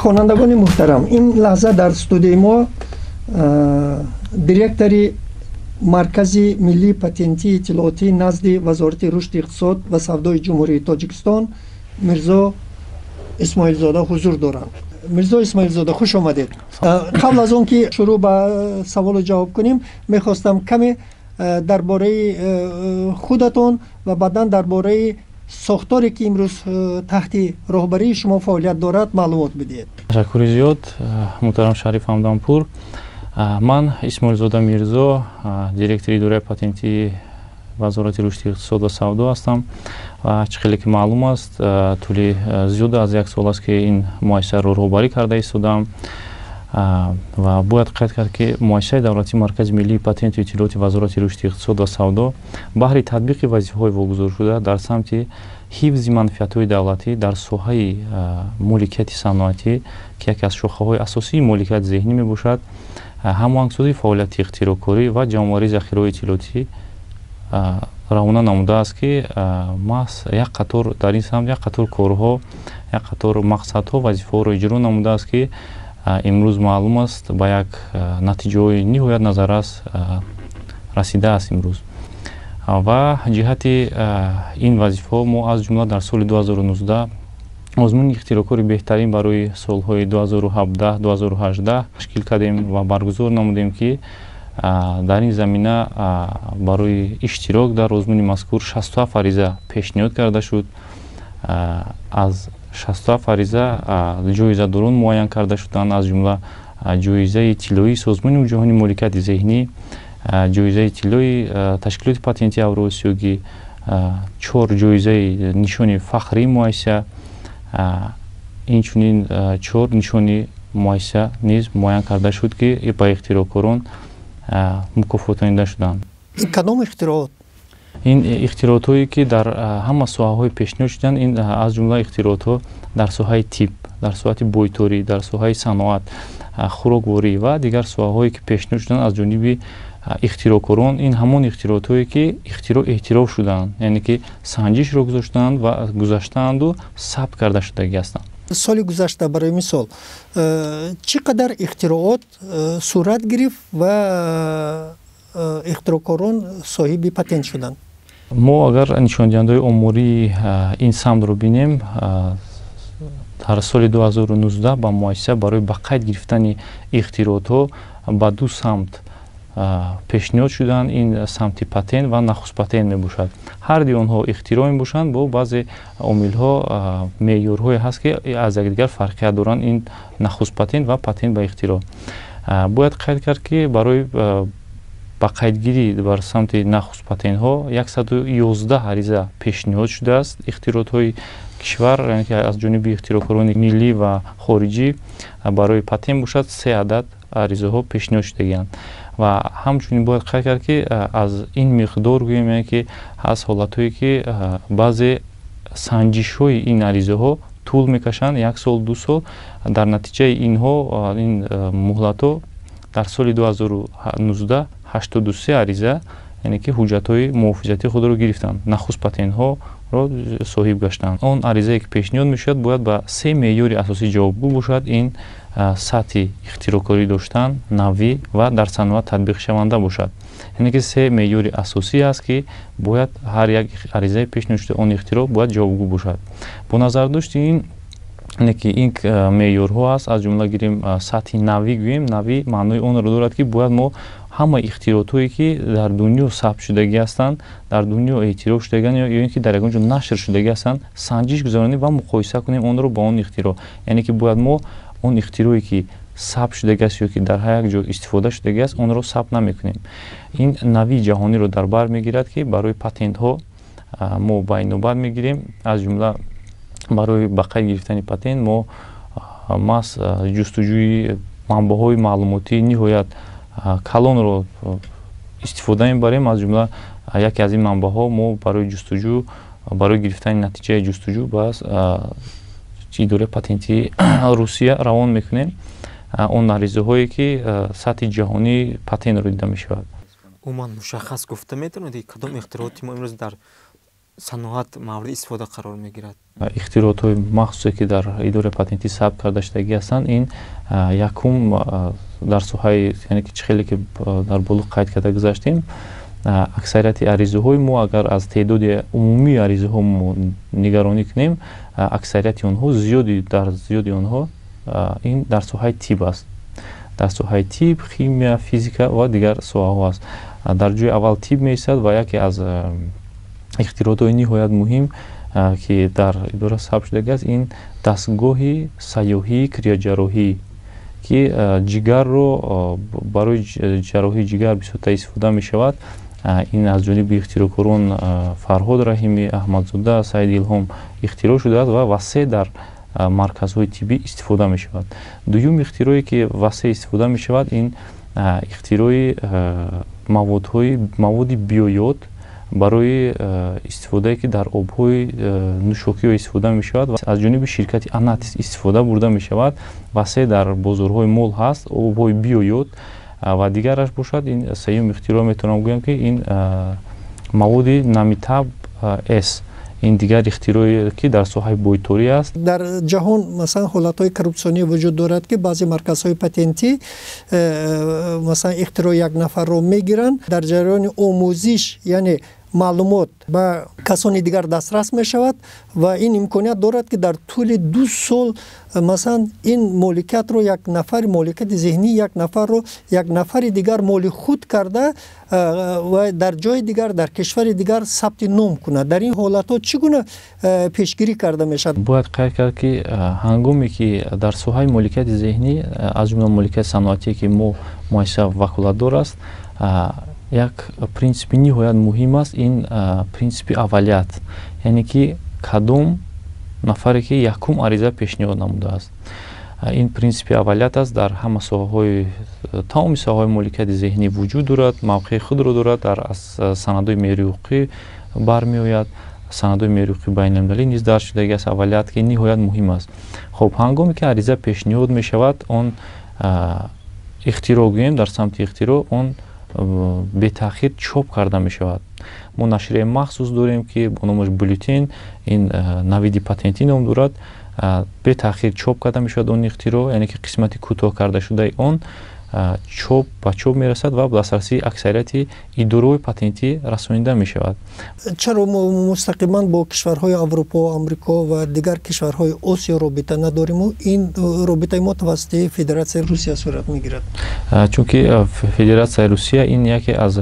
Хонандагони муҳтарам, ин лаҳза дар студияи мо директори Маркази миллии патентии иттилоотӣ назди Вазорати рушди иқтисод ва савдои Ҷумҳурии Тоҷикистон Мирзо Исмоилзода ҳузур доранд. Мирзо Исмоилзода, хуш омадед. Қабл аз он ки шурӯъ ба саволу ҷавоб кунем, мехостам каме дар бораи худатон ва баъдан дар бораи сохторе, ки имрӯз таҳти роҳбарии шумо фаъолият дорад, маълумот бидиҳед. Ташаккури зиёд, муҳтарам Шариф Ҳамдампур. Ман Исмоилзода Мирзо, директори идораи патентии Вазорати рушди иқтисод ва савдо ҳастам ва чӣ хеле ки маълум аст, тӯли зиёда аз як сол аст, ки ин муассисаро роҳбарӣ карда истодаам. Ва бояд қайд кард, ки муассисаи давлатии Маркази миллии патенту иттилооти Вазорати рушди иқтисод ва савдо баҳри татбиқи вазифаҳои вогузоршуда дар самти ҳифзи манфиатҳои давлатӣ дар соҳаи моликияти саноатӣ, ки яке аз шохаҳои асосии моликияти зеҳнӣ мебошад, ҳамоҳангсозии фаъолияти ихтироъкорӣ ва ҷамъоварии захираҳои иттилоотӣ равона намудааст, ки маҳз як қатор дар ин самт як қатор корҳо, як қатор мақсадҳо, вазифаҳоро иҷро намудааст, ки имрӯз маълум аст, ба як натиҷаҳои ниҳоят назаррас расидааст имрӯз. Ва ҷиҳати ин вазифаҳо мо аз ҷумла дар соли 2019 озмуни ихтироъкори беҳтарин барои солҳои 2017-2018 ташкил кардем ва баргузор намудем, ки дар ин замина барои иштирок дар озмуни мазкур 67 ариза пешниҳод карда шуд. Аз 67 ариза ҷоизадорон муайян карда шуданд, аз ҷумла ҷоизаи тиллоии Созмони ҷаҳонии моликияти зеҳнӣ, ҷоизаи тиллои Ташкилоти патентии Авроосиёгӣ, чор ҷоизаи нишони фахрии муассиса, инчунин чор нишони муассиса низ муайян карда шуд, ки ба ихтироъкорон мукофотонида шуданд. Кадом ихтироот? Ин ихтироотҳое, ки дар ҳама соҳаҳои пешниҳод шуданд, ин аз ҷумла ихтироотҳо дар соҳаи тиб, дар соҳати бойторӣ, дар соҳаи саноат, хӯрокворӣ ва дигар соҳаҳое, ки пешниҳод шуданд аз ҷониби ихтироъкорон, ин ҳамон ихтироотҳое, ки ихтироъ эътироф шуданд, яъне ки санҷишро гузоштаанд ва гузаштаанду сабт карда шудагӣ ҳастанд. Соли гузашта, барои мисол, чӣ қадар ихтироот сурат гирифт ва ихтироъкорон соҳиби патент шуданд? Мо агар нишондиҳандаҳои омории ин самтро бинем, дар соли 2019 ба муассиса барои ба қайд гирифтани ихтироотҳо ба ду самт пешниҳод шуданд. Ин самти патент ва нахустпатент мебошад. Ҳарди онҳо ихтироъ мебошанд, бо баъзе омилҳо, меъёрҳое ҳаст, ки аз якдигар фарқият доранд, ин нахустпатент ва патент ба ихтироъ. Бояд қайд кард, ки барои ба қайдгирӣ бар самти нахустпатентҳо 111 ариза пешниҳод шудааст ихтироотҳои кишвар, яъне ки аз ҷониби ихтироъкорони миллӣ ва хориҷӣ. Барои патент бошад, се адад аризаҳо пешниҳод шудагианд. Ва ҳамчунин бояд қайд кард, ки аз ин миқдор, гӯем, яъне ки ҳаст ҳолатҳое, ки баъзе санҷишҳои ин аризаҳо тӯл мекашанд, як сол, 2 сол. Дар натиҷаи инҳо, ин муҳлатҳо, дар соли 2019 83 ариза, яъне ки ҳуҷҷатҳои муҳофизатии худро гирифтанд, нахуст патентҳоро соҳиб гаштанд. Он аризае, ки пешниҳод мешавад, бояд ба се меъёри асосӣ ҷавобгӯ бошад: ин сатҳи ихтироъкорӣ доштан, навӣ ва дар саноат татбиқшаванда бошад. Яъне ки се меъёри асосӣ аст, ки бояд ҳар як аризаи пешниҳодшуда, он ихтироъ бояд ҷавобгӯ бошад. Бо назардошти ин, яъне ки ин меъёрҳо аст, аз ҷумла гирем сатҳи навӣ. Гӯем, навӣ маънои онро дорад, ки бояд мо ҳама ихтироотҳое, ки дар дунё сабт шудагӣ ҳастанд, дар дунё эътироф шудагианд ё ин ки дар ягон ҷо нашр шудагӣ ҳастанд, санҷиш гузаронем ва муқоиса кунем онро бо он ихтироъ. Яъне ки бояд мо он ихтироъе, ки сабт шудагӣ аст ё ки дар ҳар як ҷо истифода шудагӣ аст, онро сабт намекунем. Ин навии ҷаҳониро дар бар мегирад, ки барои патентҳо мо ба инобат мегирем. Аз ҷумла барои ба қайд гирифтани патент мо маҳз ҷустуҷӯи манбаъҳои маълумотии ниҳоят калонро истифода мебарем. Аз ҷумла яке аз ин манбаъҳо мо барои ҷустуҷӯ, барои гирифтани натиҷаи ҷустуҷӯ ба идораи патентии Русия равон мекунем он аризаҳое, ки сатҳи ҷаҳонӣ патентро дида мешавад. Умуман, мушаххас гуфта метавонед, ки кадом ихтирооти мо имрӯз дар Саноат мавриди истифода қарор мегирад? Ихтироотҳои махсусе, ки дар идораи патентӣ сабт карда шудагӣ ҳастанд, ин якум дар соҳаи, яъне ки чӣ хеле ки дар боло қайд карда гузаштем, аксарияти аризаҳои мо, агар аз теъдоди умумии аризаҳо мо нигаронӣ кунем, аксарияти онҳо, зиёди дар зиёди онҳо ин дар соҳаи тиб аст, дар соҳаи тиб, химия, физика ва дигар соҳаҳо аст. Дар ҷои аввал тиб меистад ва яке аз ихтироотҳои ниҳоят муҳим, ки дар идора сабт шудагӣ аст, ин дастгоҳи сайёҳии криоҷарроҳӣ, ки ҷигарро барои ҷарроҳии ҷигар бисёртар истифода мешавад. Ин аз ҷониби ихтироъкорон Фарҳод Раҳимӣ, Аҳмадзода Саид Илҳом ихтироъ шудааст ва васеъ дар марказҳои тиббӣ истифода мешавад. Дуюм ихтироъе, ки васеъ истифода мешавад, ин ихтирои маводҳои маводи биойод барои истифодае, ки дар обҳои нӯшокиҳо истифода мешавад, аз ҷониби ширкати Анатис истифода бурда мешавад, васеъ дар бозорҳои мол ҳаст обҳои биойод. Ва дигараш бошад, ин сеюм ихтироъ метавонам гӯям, ки ин маводи Намитаб С, ин дигар ихтироъе, ки дар соҳаи бойторӣ аст. Дар ҷаҳон, масалан, ҳолатҳои коррупсионӣ вуҷуд дорад, ки баъзе марказҳои патентӣ, масалан, ихтирои як нафарро мегиранд, дар ҷараёни омӯзиш, яъне маълумот ба касони дигар дастрас мешавад ва ин имконият дорад, ки дар тӯли 2 сол, масалан, ин моликиятро як нафар, моликияти зеҳнии як нафарро як нафари дигар моли худ карда ва дар ҷои дигар, дар кишвари дигар сабти ном кунад. Дар ин ҳолатҳо чӣ гуна пешгирӣ карда мешавад? Бояд қайд кард, ки ҳангоме ки дар соҳаи моликияти зеҳнӣ, аз ҷумла моликияти саноатие, ки мо муассиса ваколатдор аст, як принсипи ниҳоят муҳим аст, ин принсипи аввалият, яъне ки кадом нафаре ки якум ариза пешниҳод намудааст. Ин принсипи аввалият аст, дар ҳама соҳаҳои, тамоми соҳаҳои моликияти зеҳнӣ вуҷуд дорад, мавқеи худро дорад, дар санадҳои меъёрии ҳуқуқӣ бармеояд, санадҳои меъёрии ҳуқуқи байналмилалӣ низ дарҷ шудагӣ аст. Аввалият, ки ниҳоят муҳим аст. Хуб, ҳангоме ки ариза пешниҳод мешавад, он ихтироъ, гӯем, дар самти ихтироъ, он бетаъхир чоп карда мешавад. Мо нашрияи махсус дорем, ки бо номаш Бюллетен, ин навиди патентӣ ном дорад. Бетаъхир чоп карда мешавад он ихтироъ, яъне ки қисмати кӯтоҳ кардашудаи он чоп ба чоп мерасад ва ба дастрасии аксарияти идораҳои патентӣ расонида мешавад. Чаро мо мустақиман бо кишварҳои Аврупо, Амрико ва дигар кишварҳои Осиё робита надориму ин робитаи мо тавассути Федератсияи Русия сурат мегирад? Чунки Федератсияи Русия ин яке аз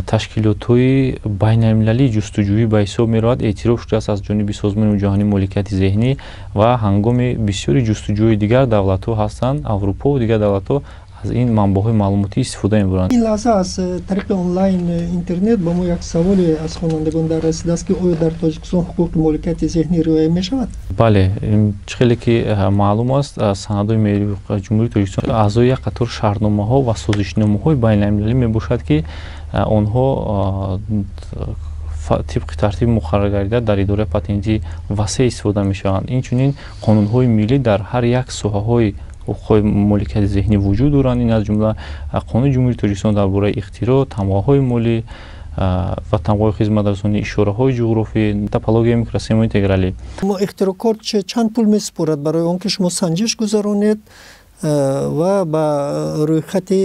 ташкилотҳои байналмилалии ҷустуҷӯӣ ба ҳисоб меравад, эътироф шудааст аз ҷониби Созмони ҷаҳонии моликияти зеҳнӣ ва ҳангоми бисёри ҷустуҷӯи дигар давлатҳо ҳастанд, Аврупо дигар давлатҳо аз ин манбаъҳои маълумотӣ истифода мебаранд. Ин лаҳза аз тариқи онлайн интернет ба мо як саволе аз хонандагон дар расидааст, ки оё дар Тоҷикистон ҳуқуқи моликияти зеҳнӣ риоя мешавад? Бале, чӣ хеле ки маълум аст, санадҳои меъёрии ҳуқуқи Ҷумҳурии Тоҷикистон аъзои як қатор шартномаҳо ва созишномаҳои байналмилалӣ мебошад, ки онҳо тибқи тартиби муқарраргардида дар идораи патентӣ васеъ истифода мешаванд. Инчунин қонунҳои миллӣ дар ҳар як соҳаҳои ҳуқуқҳои моликияти зеҳнӣ вуҷуд доранд. Ин аз ҷумла Қонуни Ҷумҳурии Тоҷикистон дар бораи ихтироъ, тамғаҳои молӣ ва тамғаҳои хизматрасонӣ, ишораҳои ҷуғрофӣ, топологияи микросхемаи интегралӣ. Ихтироъкор чанд пул месупорад барои он ки шумо санҷиш гузаронед ва ба рӯйхати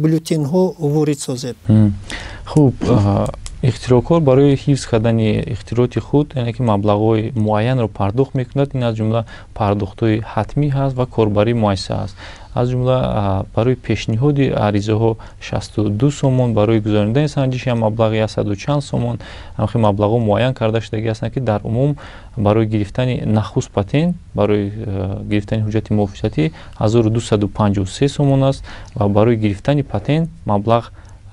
бюллетенҳо ворид созед? Хуб, ихтироъкор барои ҳифз кардани ихтироъоти худ, яъне ки маблағҳои муайянро пардохт мекунад. Ин аз ҷумла пардохтҳои ҳатмӣ ҳаст ва корбарии муассиса аст. Аз ҷумла барои пешниҳоди аризаҳо 62 сомон, барои гузаронидани санҷиш ҳам маблағи яксаду чанд сомон. Ҳамхел маблағҳо муайян карда шудагӣ ҳастанд, ки дар умум барои гирифтани нахуст патент, барои гирифтани ҳуҷҷати муҳофизатӣ 1253 сомон аст ва барои гирифтани патент маблағ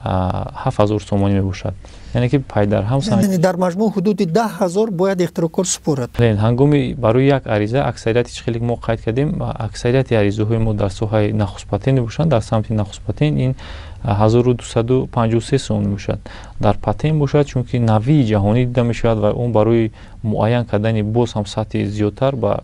7000 сомонӣ мебошад, яъне ки пайдарҳам. Дар маҷмӯъ ҳудуди 10 000 бояд ихтироъкор супорад. Ҳангоми барои як ариза аксарияти, чӣ хеле мо қайд кардем, аксарияти аризаҳои мо дар соҳаи нахустпатент мебошанд. Дар самти нахустпатент ин 1253 сомон мебошад. Дар патент бошад, чунки навии ҷаҳонӣ дида мешавад ва он барои муайян кардани боз ҳам сатҳи зиёдтар ба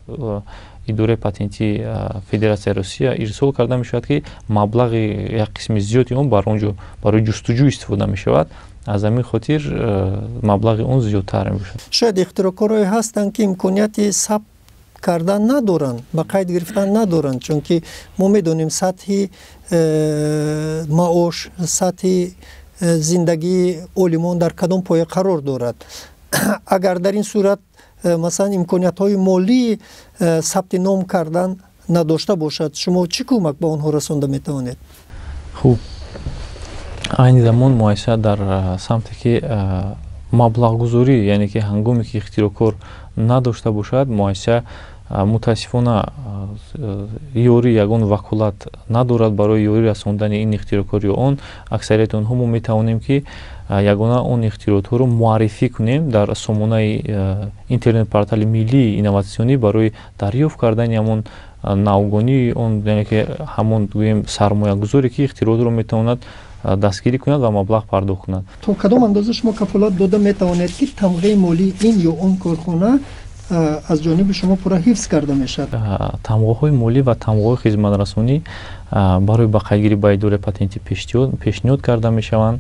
идораи патентии Федератсияи Русия ирсол карда мешавад, ки маблағи як қисми зиёди он бар он ҷо барои ҷустуҷӯ истифода мешавад. Аз ҳамин хотир маблағи он зиёдтар мебошад. Шояд ихтироъкорое ҳастанд, ки имконияти сабт кардан надоранд, ба қайд гирифтан надоранд, чунки мо медонем сатҳи маош, сатҳи зиндагии олимон дар кадом поя қарор дорад. Агар дар ин сурат, масалан, имкониятҳои молии сабти ном кардан надошта бошад, шумо чӣ кӯмак ба онҳо расонда метавонед? Хуб, айни замон муассиса дар самте ки маблағгузорӣ, яъне ки ҳангоме ки ихтироъкор надошта бошад, муассиса мутаассифона ёрӣ, ягон ваколат надорад барои ёрӣ расондани ин ихтироъкор ё он. Аксарияти онҳо мо метавонем ки ягона он ихтироъотҳоро муаррифӣ кунем дар сомонаи интернет-портали миллии инноватсионӣ барои дарёфт кардани ҳамон навгонии он, яъне ки ҳамон, гӯем, сармоягузоре ки ихтироъотро метавонад дастгирӣ кунад ва маблағ пардохт кунад. То кадом андоза шумо кафолат дода метавонед, ки тамғаи молии ин ё он корхона аз ҷониби шумо пурра ҳифз карда мешавад? Тамғаҳои молӣ ва тамғаҳои хизматрасонӣ барои ба қайдгирӣ ба идораи патентӣ пешниҳод карда мешаванд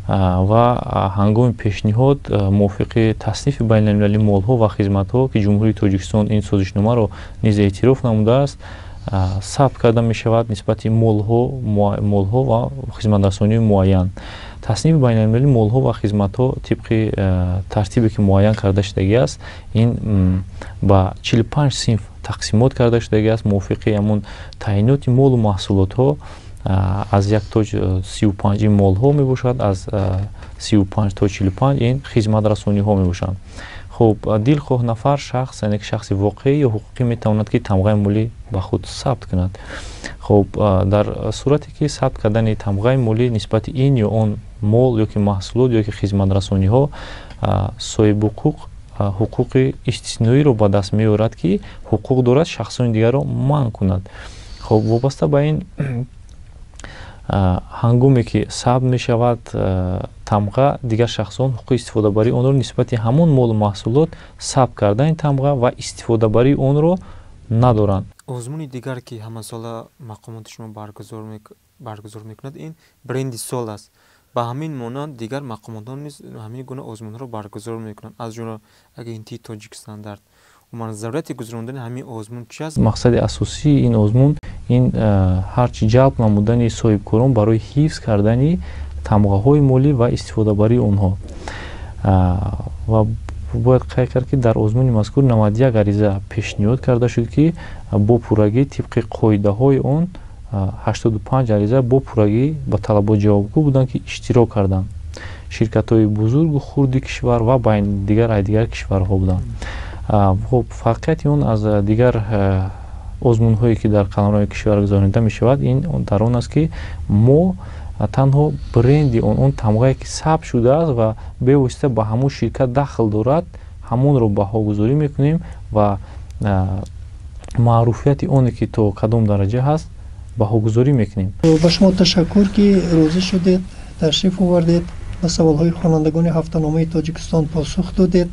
ва ҳангоми пешниҳод мувофиқи таснифи байналмилалии молҳо ва хизматҳо, ки Ҷумҳурии Тоҷикистон ин созишномаро низ эътироф намудааст, сабт карда мешавад нисбати молҳо ва хизматрасонии муайян. Таснифи байналмилалии молҳо ва хизматҳо тибқи тартибе ки муайян карда шудагӣ аст, ин ба 45 синф тақсимот карда шудагӣ аст. Мувофиқи ҳамон таъиноти молу маҳсулотҳо аз 1 то 35 ин молҳо мебошад, аз 35 то 45 ин хизматрасониҳо мебошанд. Хуб, дилхоҳ нафар, шахс, яъне ки шахси воқеӣ ё ҳуқуқӣ, метавонад ки тамғаи молӣ ба худ сабт кунад. Хуб, дар сурате ки сабт кардани тамғаи молӣ нисбати ин ё он мол ё ки маҳсулот ё ки хизматрасониҳо, соҳибҳуқуқ ҳуқуқи истисноиро ба даст меорад, ки ҳуқуқ дорад шахсони дигарро манъ кунад. Хуб, вобаста ба ин, ҳангоме ки сабт мешавад тамға, дигар шахсон ҳуқуқи истифодабарии онро нисбати ҳамон молу маҳсулот сабт кардани тамға ва истифодабарии онро надоранд. Озмуни дигар, ки ҳамасола мақомоти шумо баргузор мекунад, ин бренди сол аст. Ба ҳамин монанд дигар мақомотон низ ҳамин гуна озмунҳоро баргузор мекунанд, аз ҷумла Агентии Тоҷикстандарт. Умуман, зарурияти гузарондани ҳамин озмун чи аст? Мақсади асосии ин озмун ин ҳарчи ҷалб намудани соҳибкорон барои ҳифз кардани тамғаҳои молӣ ва истифодабарии онҳо. Ва бояд қайд кард, ки дар озмуни мазкур 91 ариза пешниҳод карда шуд, ки бо пуррагӣ тибқи қоидаҳои он 85 ариза бо пуррагӣ ба талабот ҷавобгӯ буданд, ки иштирок карданд. Ширкатҳои бузургу хурди кишвар ва дигар аз дигар кишварҳо буданд. Хуб, фарқияти он аз дигар озмунҳое, ки дар қаламрави кишвар гузаронида мешавад, ин дар он аст, ки мо танҳо бренди он тамғае, ки сабт шудааст ва бевосита ба ҳамон ширкат дахл дорад, ҳамонро баҳогузорӣ мекунем ва маъруфияти оне ки то кадом дараҷа ҳаст, баҳогузорӣ мекунем. Ба шумо ташаккур, ки розӣ шудед, ташриф овардед, ба саволҳои хонандагони Ҳафтаномаи Тоҷикистон посух додед.